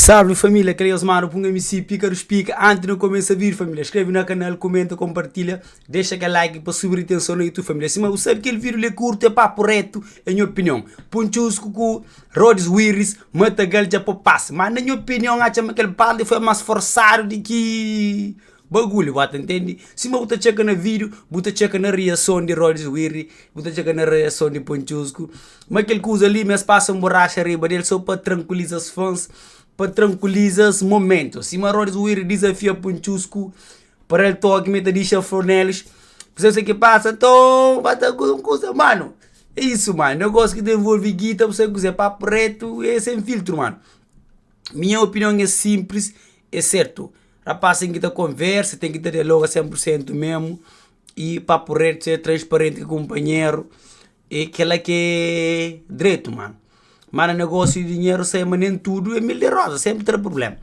Salve família, kel Osmar Punga MC Pika dos Pika Antes de começa vídeo família, inscreve na canal, comenta, compartilha Deixa aquele like para subir atenção no YouTube família Sima bu sabe kel vídeo li é curto, é papo reto, é nha opinião Pontchusco ku Rods Wiris, Matagal dja pô passe Mas na nha opinião, atxa ma kel balde foi mais forçado di ki bagulho, bu ta intende? Sima bu ta txeka na vídeo, bu ta txeka na reason di Rods Wiri Bu ta txeka na reason di Pontchusco Ma kel kuza li mes pasa un borraxa riba del so pa trankuliza es fans, pa trankuliza es momentu. Sima Rods Wiri dizafia Pontchusco pa el toki ma el ta dixa Fornelis, bu sabe ki pasa nton ba ta un kuza mano. É isu mano, negósiu ki ta envolve guita bu sabe kuzê, papu retu é sen filtru mano. Minha opinion é sinplis, é sertu, rapaz ten ki ta konversa, ten ki ta dialoga 100% mesmu i papu retu, ser transparenti ku kunpanheru. E kela ki é dretu mano. Má na negósiu di dinheru sai ma nen tudu é mel di roza, sénpri ta da prubléma.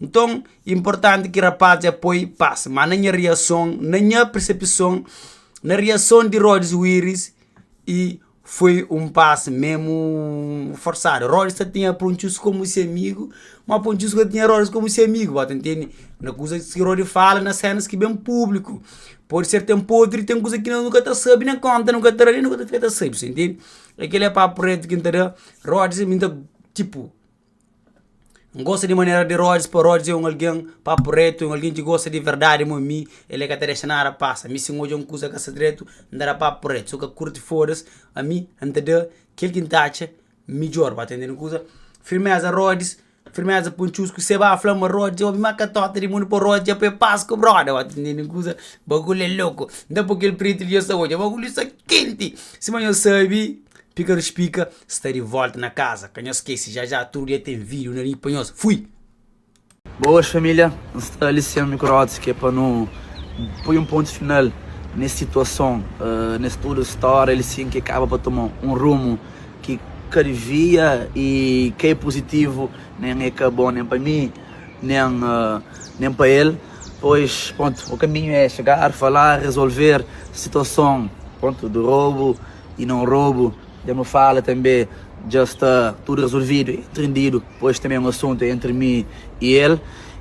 Nton, inportanti ki rapaz dja poi pas. Má na nha riason, na nha persepson, na riason di Rods Wiris i foi un pas memu forsadu. Rods ta tinha Pontxus komu se amigu, má Pontxus ka tinha Rods komu se amigu, bo ta ntende? Na kuza ki Rods fala na sénas ki ben públiku. Pode ser ten podri, ten kuza ki nu ka ta sabe, nen konta nu ka ta da, nen nu ka ta fika ta sabe, sa intende? É kel é papu retu ki N ta da Rods, mi ta tipo, N gosta di manera di Rods, pa Rods é un algen papu retu, é un algen ki gosta di verdadi mo mi, el é ka ta dexa nada pasa, mi si N odja un kuza ka sta dretu, N ta da papu retu, si bu ka kurti fodas, ami N ta da kel ki N ta atxa midjor, ba ta intende kuza? Firmeza Rods. Firmeza Pontxusku se ba fla ma Rodja obi ma katota di mundu pa Rodja pa e pas ku broda ba ta ntende kuza bagulho é loko nta po kel pretu li nhos ta odja bagulho sta kenti sima nhos sabi pika dos pika sta di volta na kaza ka nhos skese já já tudu dia ten video na li pa nhos fui. Boas família, N sta li sen microtes ki é pa nu poi un pontu final nes situason, nes tudu stória li sin ki kaba pa toma un rumu ki ka divia y ka é puzitivu nen é ka bon nen pa mi nen nen pa el pois pronto o kaminhu é chegar falar resolver situason pronto do robu y não robu dja nu fala tanbe dja sta tudu resolvidu entendidu pois tanbe un asuntu entre mi y el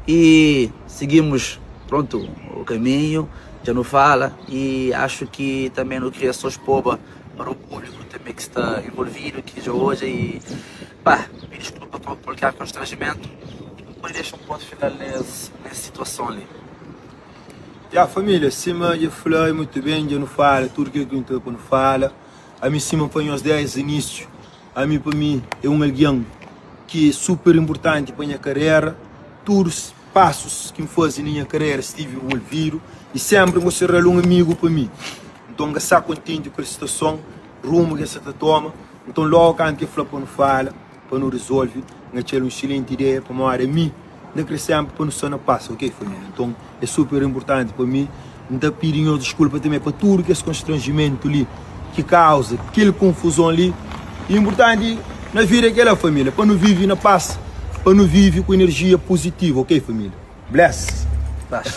y siguimus pronto o kaminhu dja nu fala y axu ki tanbe nu kria so spoba Para o público também que está envolvido, que já hoje e pá, pedir desculpa por qualquer constrangimento e depois deixa um ponto final nesse, nessa situação ali. Ya família, sima dja fla e mutu ben, dja nu fala tudu kel ki nu ten pa nu fala. Ami sima pa nhos desdi inísiu, ami pa mi é un algen ki é super inpurtanti pa nha karera. Tudu pasus ki N faze na nha karera stive envolvidu i sénpri N konsidera-l un amigu pa mi. Nton, N ka sta kontenti ku el situason, rumu ki el sta ta toma. Nton, lógu kantu el fla pa nu fala, pa nu rezolve, N atxa-l un exselenti ideia pamodi ami N ta krê sénpri pa nu sta na pas, ok família? Nton, é super inportanti pa mi. N ta pidi nhos diskulpa tanbê pa tudu kes konstranjimentu li ki kauza kel konfuzon li. Inportanti na vida é kel-la, família, pa nu vive na pas, pa nu vive ku inerjia puzitivu, ok família? Bless! Pas.